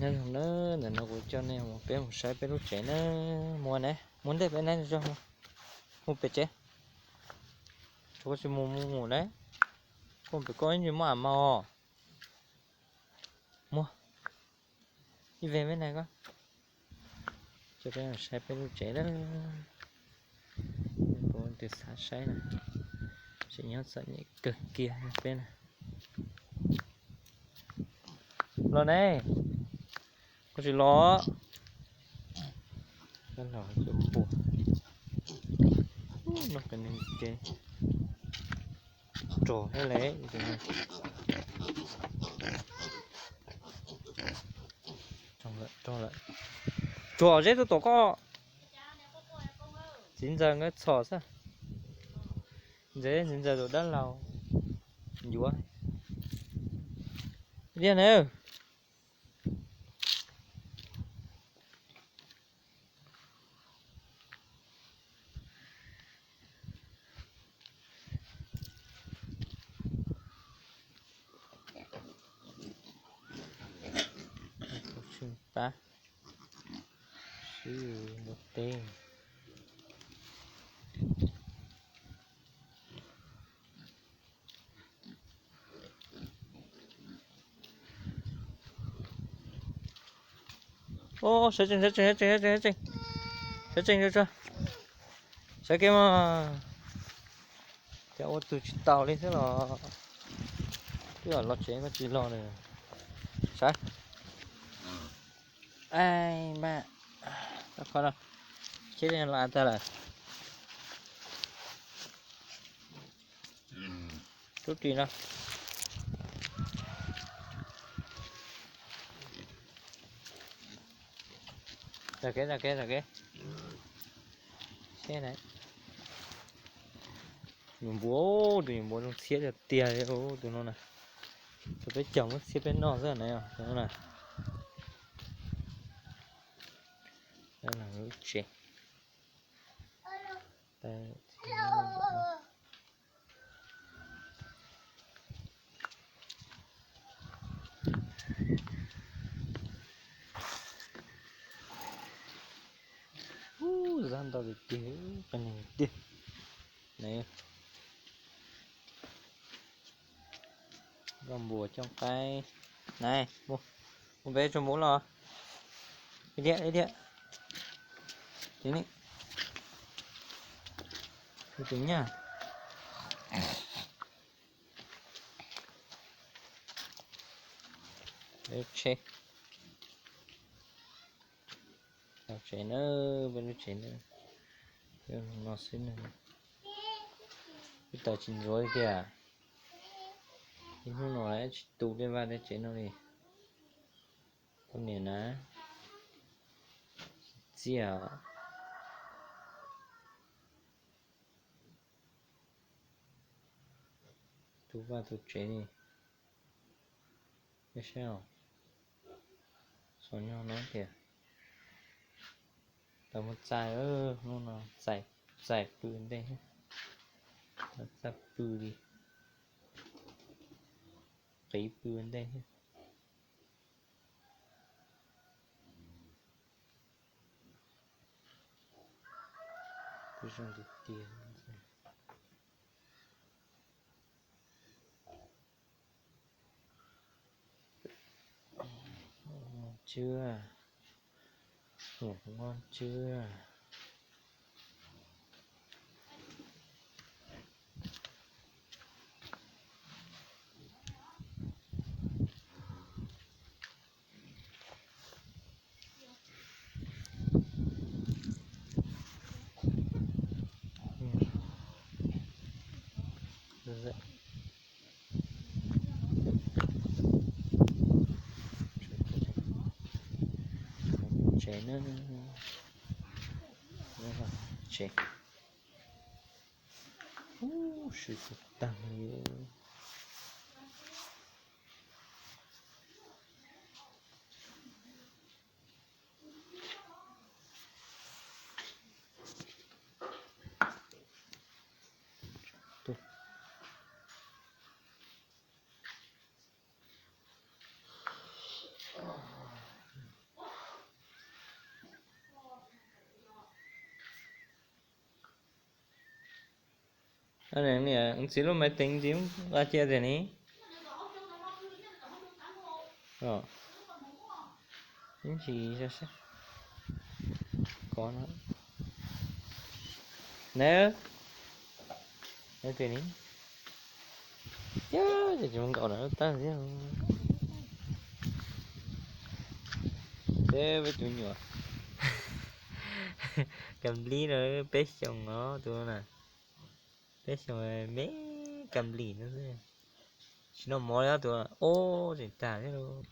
Nyob zoo na, ntawm no kuv coj nej mus, peb mus saib peb lub tsev na. Muaj ne, muaj ntej peb na, mus pem tsev. Tsuav koj tsis mus mus mus na, koj pem koj ib ntsis muaj am mas. Muaj ib ve me na koj. Coj peb mus saib peb lub tsev na. Kuv tus xav saib na, tseem nyob txom nyem kawg kiag peb na. Los ne, koj tsis los. Los cov npua. Noj qe nws ces rog thiab le. Rog lawm, rog lawm. Tsuag zeb tuaj tom koj. Txiv ntxawm nkawd txhom xwb. Ntxawm, txiv ntxawm tus dab laug yuav. Tiag na. Pab sib ntua teb. Sawv tsees, sawv tsees, sawv tsees, sawv tsees, sawv tsees, sawv tsees, sawv tsees, sawv kev mas. Cas ua tus tsis taus li xwb los. Twb los tsev koj tsis los li. Sawv. Ai mas, tau qhov no, cheb los tag lawm. Rub ris no. Tag kev, tag kev, tag kev. Seb na. Nyuam npua, tus nyuam npua zoo txhiab tiag tiag li tus no na. Tus peb cog muab txhiab peb noj xwb na, tus no na. Lub tsev. Ub, zab ntau tiag tiag, qee tiag. Nkauj npua cooj qaib. Nais, mus, mus pem tsuas npua los. Ib diam, ib diam. Tiv ni. Tus nyaj. Peb lub tsheb. Tau tsev na, peb lub tsev na. Peb no xwb na. Peb tau tsis ntxuav li tiag. Ib hnub no tsis tu tej vaj tej tsev no li. Kuv niam na, txiaj os. Tu vaj tu tsev li. Peb saib os, xyov nyob no tiag. Tau muab txaij, hnub no txaij, txaij pw ntej, txaij pw li, qiv pw ntej. Zoo tiag tiag. Noj tswb, noj tswb. Tsev na, tsev. Ub, swb tag li. Niam, txiv lub maiv teev ntxiv nqa cia tiag ni. Ib ntsis ko na. Neb, neb tiag ni. Ces tsis mus nkaum na lub tag thiab. Peb, peb tus me nyuam Kam Nplij no peb xyoos os tus na. Peb xyoos me Kam Nplij no xwb. Tsis noj mov li tus. Ob, tseem tag thiab lauj.